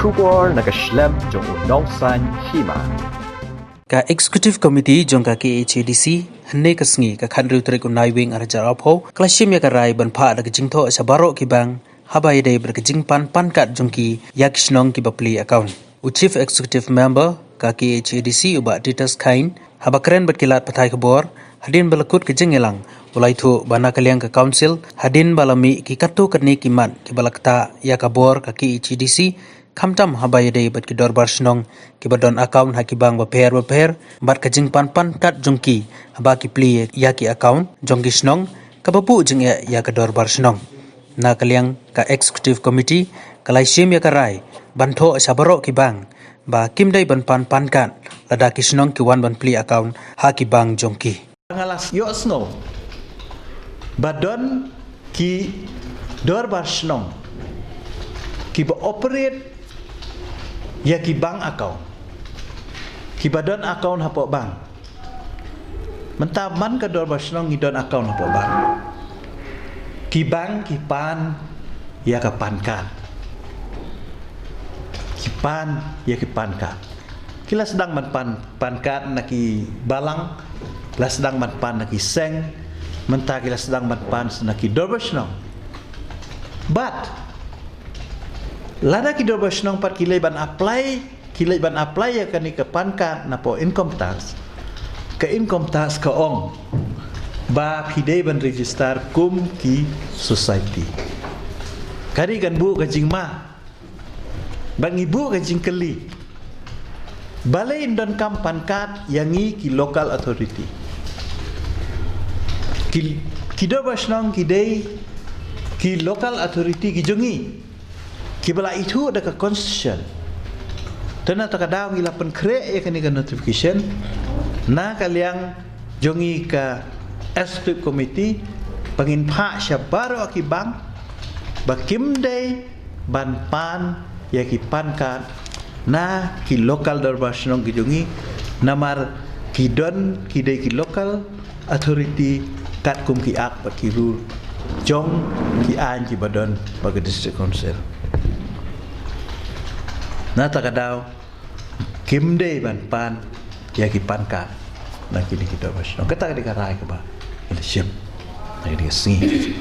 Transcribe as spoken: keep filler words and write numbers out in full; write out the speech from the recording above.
Khubor na ka shlem jong u nongsan hima. Ka Executive Committee jong ka K H A D C, hynne ka sngi ka khathynriew tarik u Naiwieng arhajar arphew, ka la shim ïa ka rai ban phah da ka jingthoh sha baroh ki bank, haba ïadei bad ka jingpan pan card jong ki ïa ki shnong kiba plie account. U Chief Executive Member ka K H A D C u Bah Titus Chyne, haba kren bad ki lad pathai khubor hadien ba la kut ka jingïalang, u la ïathuh ba na ka liang ka Council, hadien ba la mih ki katto katne ki mat kiba la ktah ïa ka bor ka K H A D C, khamtam haba ïadei bad ki dorbar shnong kiba don account ha ki bank bapher bapher, bad ka jingpan pan card jong ki haba ki plie ïa ki account jong ki shnong, kaba buh jingeh ïa ka dorbar shnong. Na ka liang ka Executive Committee ka la shim ïa ka rai ban thoh sha baroh ki bank ba kim dei ban pan pan card lada ki shnong ki wan ban plie account ha ki bank jong ki. Nga la ïohsngew ba don ki dorbar shnong kiba operate ïa ki bank account, kiba don account hapoh bank. Mynta man ka dorbar shnong ngi don account hapoh bank. Ki bank ki pan ïa ka pan card. Ki pan ïa ki pan card. Ki la sdang ban pan pan card na ki balang, la sdang ban pan na ki seng, mynta ki la sdang ban pan na ki dorbar shnong. But lada ki dorbar shnong pat ki leit ban apply, ki leit ban apply ïa kane ka pan card napoh income tax, ka income tax ka ong ba phi dei ban register kum ki society. Ka dei kan buh ka jingma. Ba ngi buh ka jingkylli, balei ym donkam pan card ïa ngi ki local authority? Ki, ki dorbar shnong ki dei ki local authority ki jong ngi, kiba la ithuh da ka constitution. Te na kata ka daw ngi la pynkhreh ïa kane ka notification na ka liang jong ngi ka Executive Committee, ba ngin phah sha baroh ki bank ba kim dei ban pan ïa ki pan card na ki local dorbar shnong ki jong ngi, namar ki don, ki dei ki local authority katkum ki act bad ki rule jong ki aiñ kiba don bad ka District Council. Na kata ka daw kim dei ban pan ïa ki pan card na kine ki dorbar shnong. Kata ka dei ka rai kaba ngi la shim na kane ka sngi.